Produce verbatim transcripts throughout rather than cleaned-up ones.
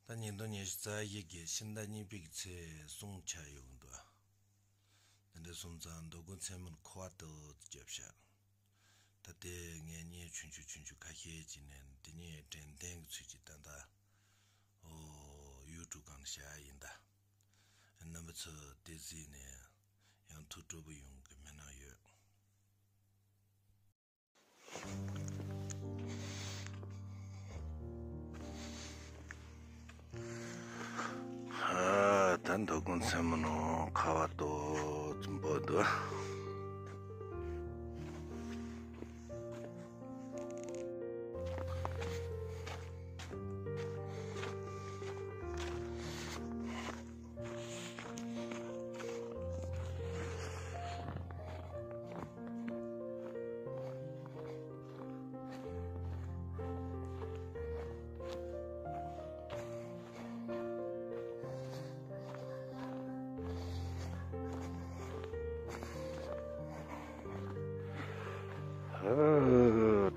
ད་ཉིས་སྟོང་ཉི་ཤུ་རྩ་བཞི་གི་ཕྱི་ཟླ་གཉིས་པའི་ཚེས་གསུམ་ཆགས་ཡོང་གི་འདུག་དེ་འདྲ་སོང་ཙང་རྡོ་སྒོ་མཚན་མོར་ཁོ་བ་ཏོག་ཙམ་བརྒྱབ་ཤག་ད་ལྟའི་ངས་བརྙན་ཆུང་ཆུང་ཆུང་ཆུང་ཁ་ཤས་ཅིག་ནས་འདི་ཉིད་དྲན་རྟེན་གྱི་ཚུལ་གྱིས་ད་ལྟ་ཨོ་ཡུ་ཊུབ་སྒང་ལ་བཞག་ཡིན་ད། རྣམ་པ་ཚོས་དེ་གཟིགས་ནས་ཡང་ཐུགས་སྤྲོ་པོ་ཡོང་གི་མེད་ན་ཡོད། ཨ། ད་རྡོ་སྒོ་མཚན་མོ་ནང་ཁ་བ་ཏོག་ཙམ་སྦོ་འདུག་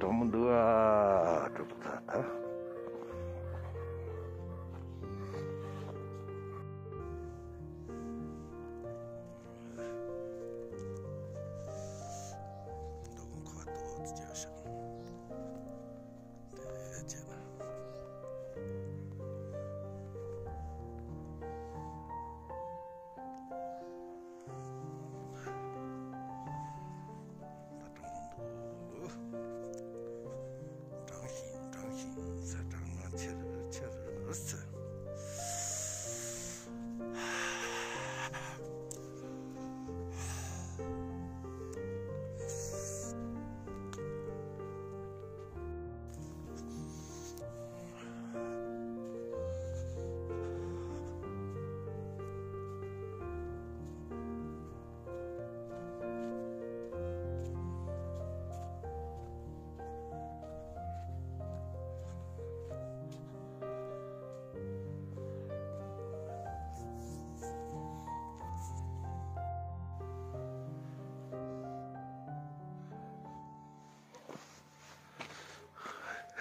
གྲོགས་མོ་འདུག་ཨ། གྲོགས་པོ་ཚ་ད། འདུག་ཁ་ཏོག་ཙམ་རྒྱག་ཤག་དེ་བྱས་ན། ད་གྲོང་འདུག་གྲང་ཞིང་གྲང་ཞིང་ས་གྲང་ང་ཆེར་ཆེར་ཟེར།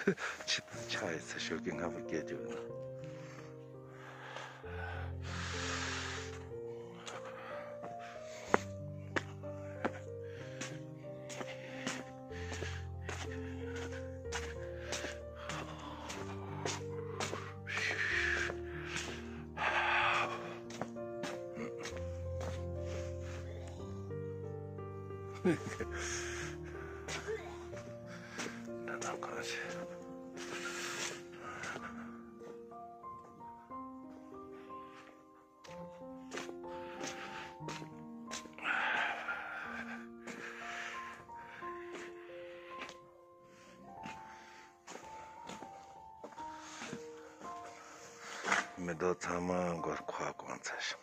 ཕྱི་དྲོ་ཆགས་ཡོད་ཚེ་ཞོགས་ཀས་སྔ་པོ་སྐྱེལ་རྒྱུ་ཡིན་ན། ད་ད་གང་ཞིག་མེ་ཏོག་ཚང་མ་མགོ་སྐོར་གོང་ཚ་ཞིག་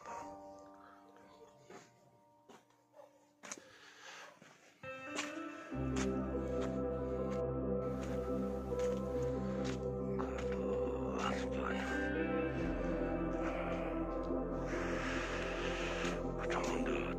འདུག་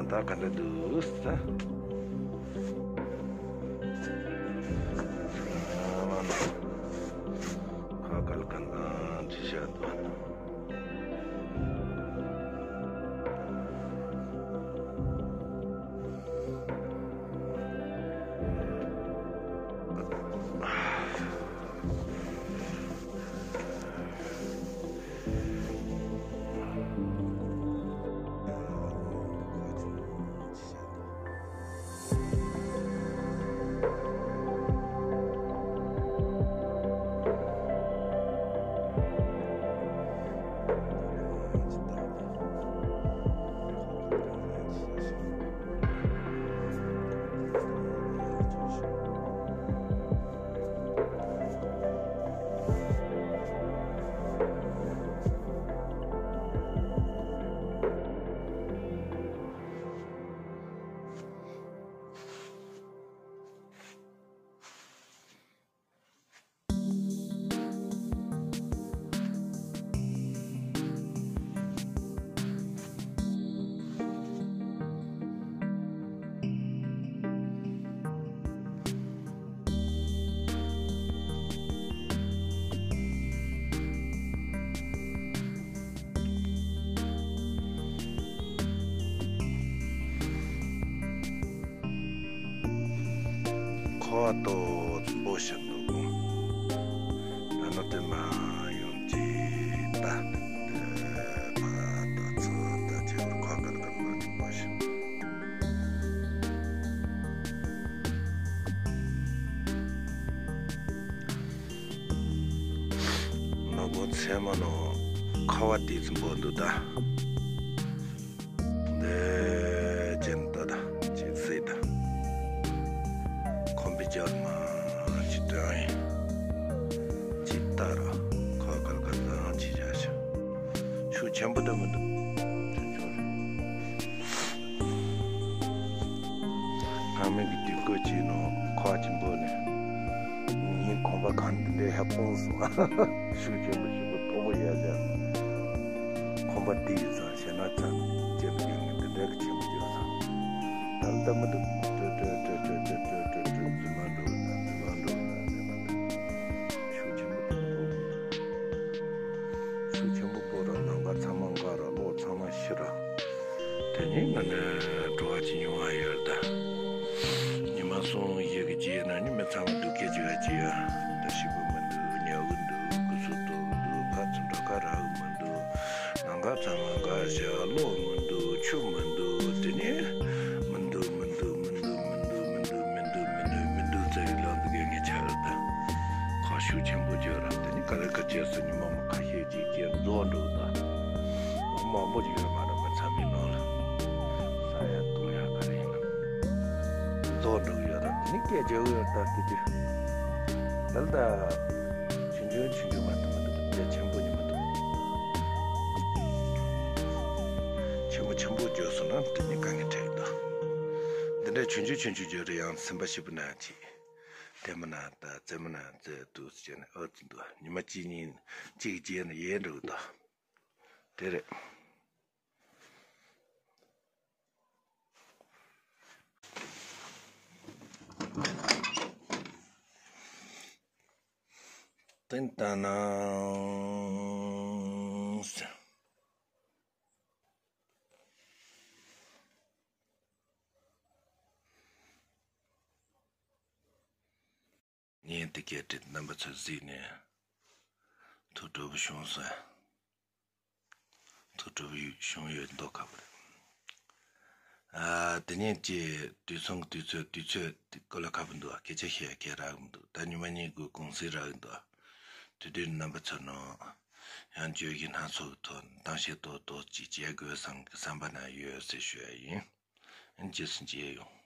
ད་ག་འདྲ་འདུག་ས། ཁ་སྐལ་གང་དང་ཅི་བྱ་འདུག་ཁོ་ཏོ་ཙམ་པོ་ཞིག་འདུག་ད་ནི་དེ་མ་ཡོང་ཅི་ད། དེ་ཕ་ད་ཚོ་ད་ཅི་བར་ཁ་ཀར་ཀར་མ་ཙམ་པོ་ཞིག་ནོ་བོ་ཚེ་མ་ནོ་ཁ་བ་དེ་ཙམ་པོ་འདུག་ད། འདི་ཅན་ཏོ་ད་ཅི་སྲིད་ད། ཁོམ་པའི་རྒྱབ་མ་ཅི་ཏོ་ཡིན། ཅི་ལྟ་ར་ཁོ་གལ་གལ་ད་རང་ཅི་བྱ་ཤ། ཤུགས་ཆེན་པོ་ད་མི་འདུག་ཆུང་ཆུང་རེད། སྔ་མའི་གི་དུས་སྐབས་ཅིག་ནང་ཁོ་ཆེན་པོ་ནས་ཉིན་གོམ་པ་གང་འདི་འདྲའི་ཧ་སྤུངས་སོང་། ཤུགས་ཆེན་པོ་ཞིག་པོ་དོག་པོ་ཡ་ཡ། ཁོམ་པ་དེ་ཡི་ཚང་ཞེ་ན་ཚ་ཅེས་ལ་ཡོད་ངེས་འདི་འདྲ་གི་ཆེན་པོ་ཡོད་ཚང་། ད་ལྟ་མི་འདུག་ཏྲེ་ཏྲེ་ཏྲེ་ཏྲེ་ཏྲེ་ཏྲེ་ཏྲེ་ཏྲེ་རྫུན་མ་འགྲོ་ན་རྫུན་མ་འགྲོ་ན་ནས་མི་འདུག་ཤུགས་ཆེན་པོ་དེ་འདུག་ཤུགས་ཆེན་པོ་པོ་ར་ནང་པ་ཚང་མ་འགའ་ར་ལོ་ཚང་མ་ཤི་ར། དེ་ནས་ང་ནི་འགྲོ་བ་ཅི་ཉུང་བ་ཡོད་ད། ཉི་མ་གསུམ་བཞི་གི་རྗེས་ན་ནི་མི་ཚང་མ་སྡུག་སྐད་ཅིག་ཡ་ཅི་ཡ། ད་ཤི་བོ་མི་འདུག་ཉལ་གི་འདུག་སྐུ་གཟུགས་སྟོབས་འདུག་ཕར་ཚུར་འགྲོ་ཁ་རག་གི་མི་འདུག་ནང་ཁ་ཚང་མ་འགའ་ཞག་གློག་མི་འདུག་ཆུ་མི་འདུག་དེ་ནས་མི་འདུག་མི་འདུག་མི་འདུག་མི་འདུག་མི་འདུག་མི་འདུག་མི་འདུག་མི་འདུག་ཚ་ཡི་ལམ་དུ་གས་ངས་ཆ་ར་ད། ཁ་ཤུགས་ཆེན་པོ་བརྗོད་ར་དེ་ནི་ག་ལེ་ག་བྱས་སོ་ཉི་མ་མོ་ཁ་ཤས་ཅིག་བརྗེད་རྫོགས་འགྲོ་ད། མང་པོ་ཅིག་ཡོད་མ་རེད་པ་ཚང་མའི་ནང་ལ། ས་ཡ་དུང་ཡ་ག་རེ་ཡིན་ན། རྫོགས་འགྲོ་གི་ཡོད་ར་དེ་ནི་སྐད་རྒྱག་གི་ཡོད་ད་དེ་དུས། ད་ལྟ། ཆུང་ཆུང་ཆུང་ཆུང་མ་གཏོགས་མི་འདུག་དེ་ཆེན་པོ་ཉི་མ་འདུག་ཆེན་པོ་ཆེན་པོ་བརྗོད་སོང་ན་དེ་ནི་དཀའ་ངལ་འཕྲད་ཀྱི་འདུག་འདི་འདྲའི་ཆུང་ཆུང་ཆུང་ཆུང་བརྗོད་རེ་ཡང་སེམས་པ་ཞིབ་པོ་ན་ཅིག་ལྟད་མོ་ན་ད་རྩེད་མོ་ན་རྩེད་འདུག་ཟེར་ནས་ཨ་ཙི་འདུག་ཉི་མ་གཅིག་གཉིས་གཅིག་བརྗེད་ནས་ཡལ་འགྲོ་གི་འདུག་དེ་རེད། ཏན་ཏན་ན། ངས་འདི་སྐད་དྲིས་རྣམ་པ་ཚོས་གཟིགས་ནས་ཐུགས་སྤྲོ་པོ་བྱུང་སོང་། ཐུགས་སྤྲོ་པོ་བྱུང་ཡོད་མདོག་ཁ་པོ་རེད། ཨ། དེ་ཉིན་གྱི་དུས་མཚུངས་དུས་ཚོད་དུས་ཚོད་དེ་ཀོ་ལ་ཁ་པོ་འདུག་སྐད་ཆ་བཤད་ཡ་གལ་རག་གི་མི་འདུག་ད་ཉི་མ་གཉིས་དགོས་གུང་སེང་རག་གི་འདུག་དེ་དུས་རྣམ་པ་ཚོ་ནང་ཡང་བརྗོད་གཞི་སྣ་ཚོགས་ཀྱི་ཐོག་གཏམ་བཤད་ཏོག་ཏོག་ཅིག་བྱེད་དགོས་བསམ་གྱི་བསམ་པ་ན་ཡོད་ཟེར་ཞུ་ཡ་ཡིན། ཨ་ནི་རྗེས་སུ་མཇལ་ཡོང་།